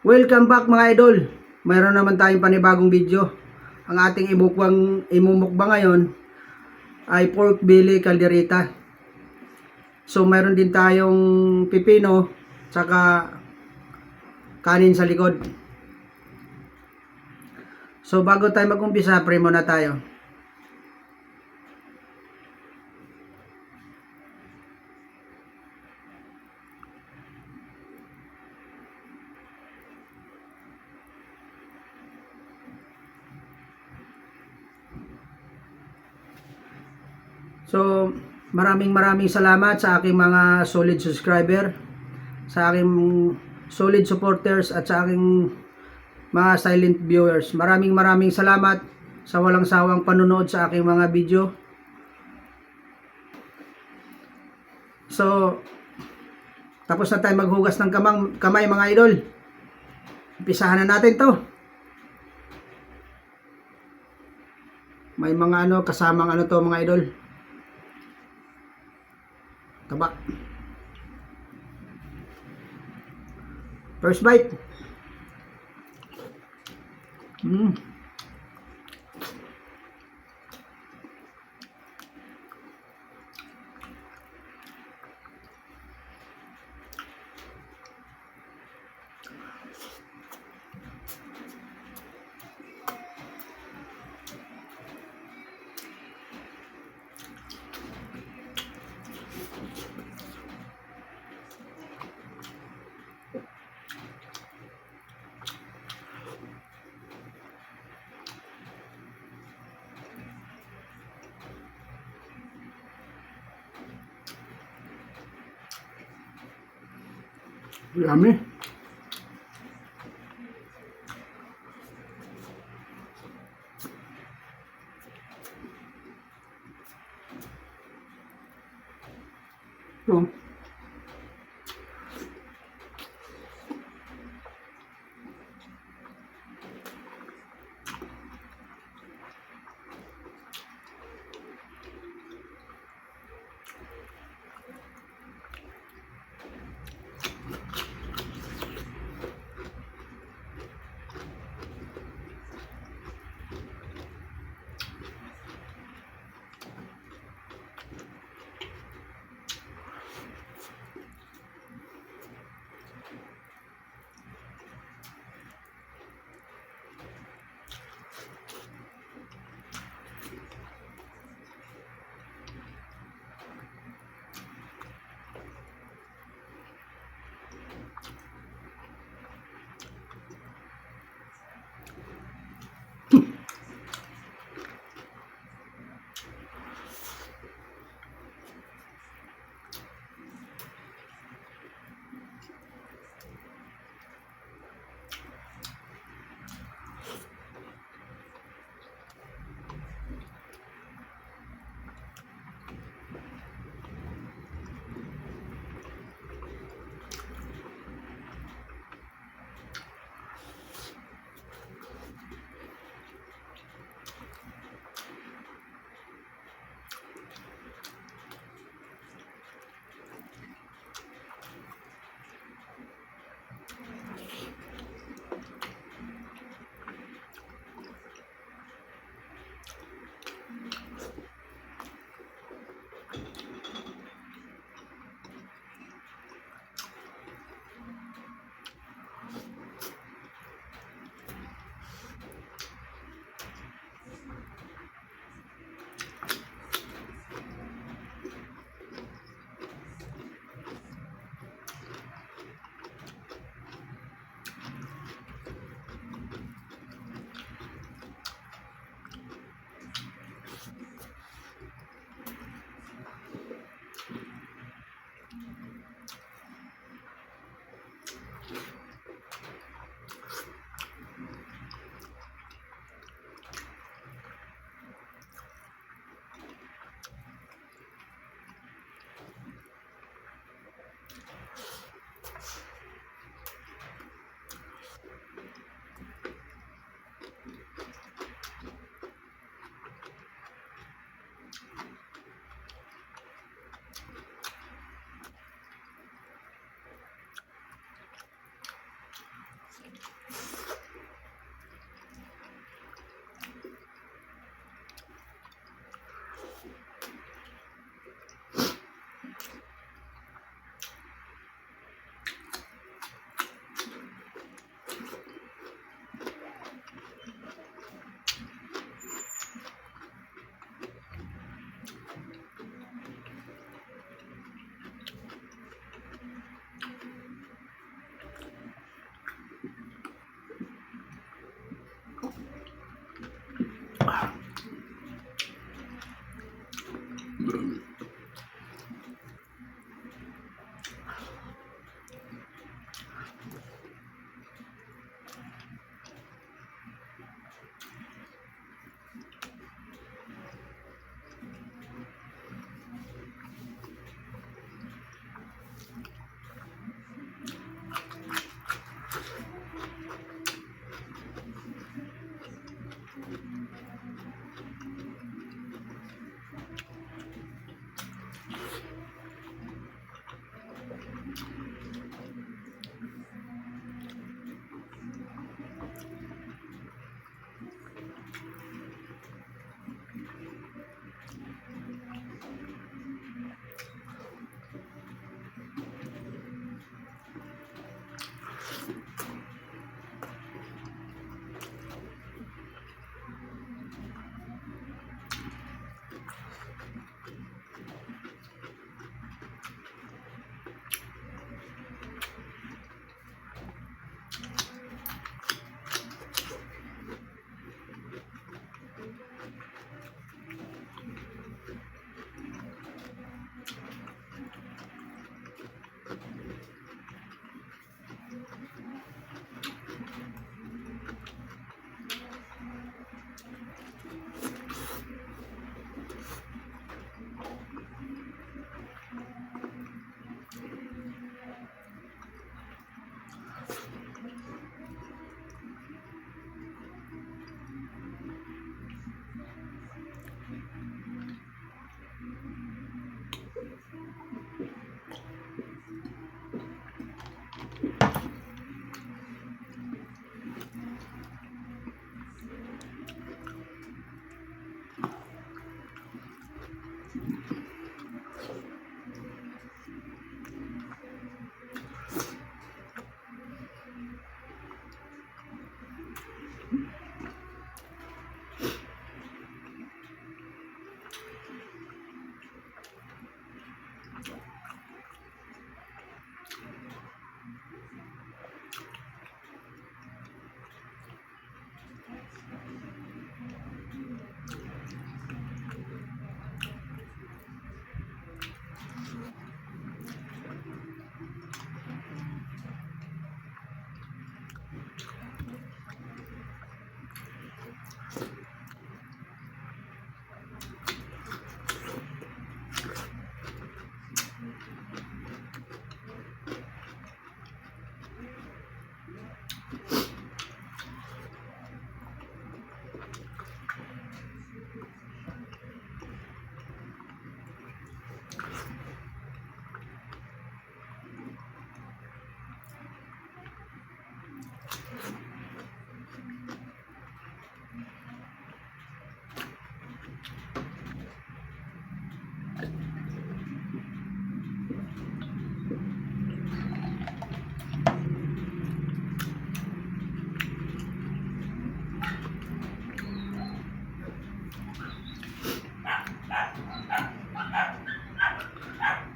Welcome back, mga idol. Mayroon naman tayong panibagong video. Ang ating imumukbang ngayon ay pork belly caldereta. So mayroon din tayong pipino tsaka kanin sa likod. So bago tayo mag-umpisa, pray muna tayo. So, maraming maraming salamat sa aking mga solid subscriber, sa aking solid supporters at sa aking mga silent viewers. Maraming maraming salamat sa walang sawang panonood sa aking mga video. So, tapos na tayo maghugas ng kamay, mga idol. Umpisahan na natin to. May mga ano, kasamang ano to, mga idol. Taba. First bite. Yummy. Ito.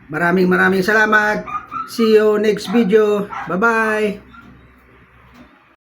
Maraming maraming salamat. See you next video. Bye-bye.